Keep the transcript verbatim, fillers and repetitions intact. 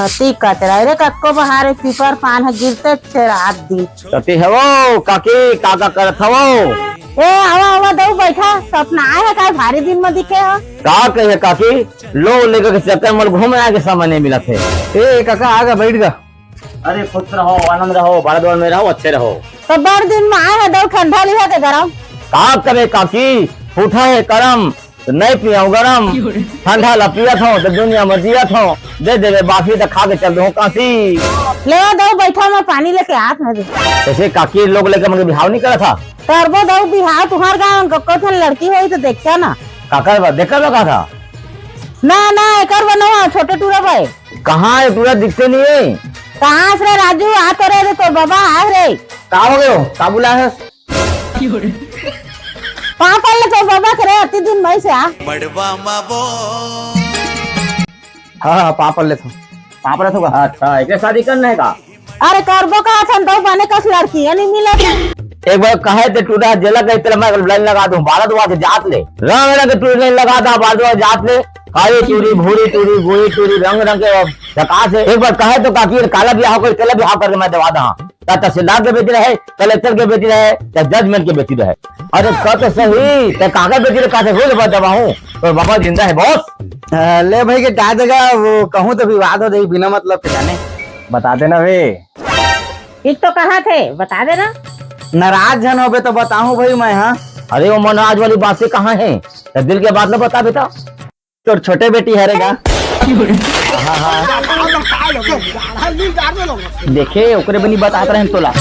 अति कचरा रे कक्को बहारे पीपर पान ह गिरते छे रात दिन। कति हवो काकी, का का करत हवो? ए, आवा, आवा, दऊ बैठा। सपना आए हे का भारी दिन म दिखे हो? का कहे काकी, लोग लेकर के चक्कर में घूमे आए के समय नहीं मिलत हे। ए, काका, आ गा, बैठ गा। अरे खुश रहो, आनंद रहो, भारद्वाज में रहो, अच्छे रहो। तो बड़ दिन में आए हे, दऊ ठंडा लिहा के गरम। का करे काकी, फूटा हे करम, तो नहीं पियाऊं गरम। ठंडा ला पियत हो तो दुनिया में जियत हो, दे देवे बासी तो खा के चल दो काशी। ले दऊ बैठा, मैं पानी लेके आत हूँ। कैसे काकी, लोग लेके मगर बिहाव नहीं करा था। करबो दऊ बिहाव, तुम्हार गाँव में कक्को ठन लड़की होई तो देखा ना। का करबा, देख करबा का था? ना, ना, एकर बनवा, छोटे टूरा भाई। कहाँ है टूरा, दिखते नहीं है। कहाँ से रे राजू, आ तो रे, रे तोर बाबा आ रे। का हो गयो, का बुला है? पाँव पड़ ले तोर बाबा के रे, अति दिन मई से आ। मड़वा मा वो। हाँ, हाँ, पाँव पड़ ले तो। पाँव पड़ ले तो का? अच्छा, एक शादी करना है का? अरे करबो कहा थन, दऊ बने कस लड़की है, नहीं मिले। एक बार कहे ते टूरा जेला कही तेरा मैं लाइन लगा दूं, भारद्वाज के जात ले। रंग रंग के टूरी लाइन लगा दा, भारद्वाज जात ले। काली टूरी, भूरी टूरी, गोरी टूरी, रंग रंग के झकास है। एक बार कहे तो काकी, काला बिहाव कर, तेला बिहाव करके मैं दवा दा। का तहसीलदार के बेटी रहे, कलेक्टर के बेटी रहे, या जजमेंट के बेटी रहे। अरे का तो सही, ते काका बेटी रे, का से रोज बात दबाऊं? तो बाबा जिंदा है बॉस। अ, ले भाई के का देगा, वो कहूँ तो विवाद हो जाई बिना मतलब के जाने। बता देना बे। ठीक तो कहा थे, बता देना। नाराज झन होबे तो बताऊं भाई मैं, हाँ। अरे वो नाराज वाली बात से कहाँ है, तो दिल के बात लो बता बेटा। तोर छोटे बेटी हरे गा। हाँ, हाँ। देखे, ओकरे बनी बतात रहेन तोला।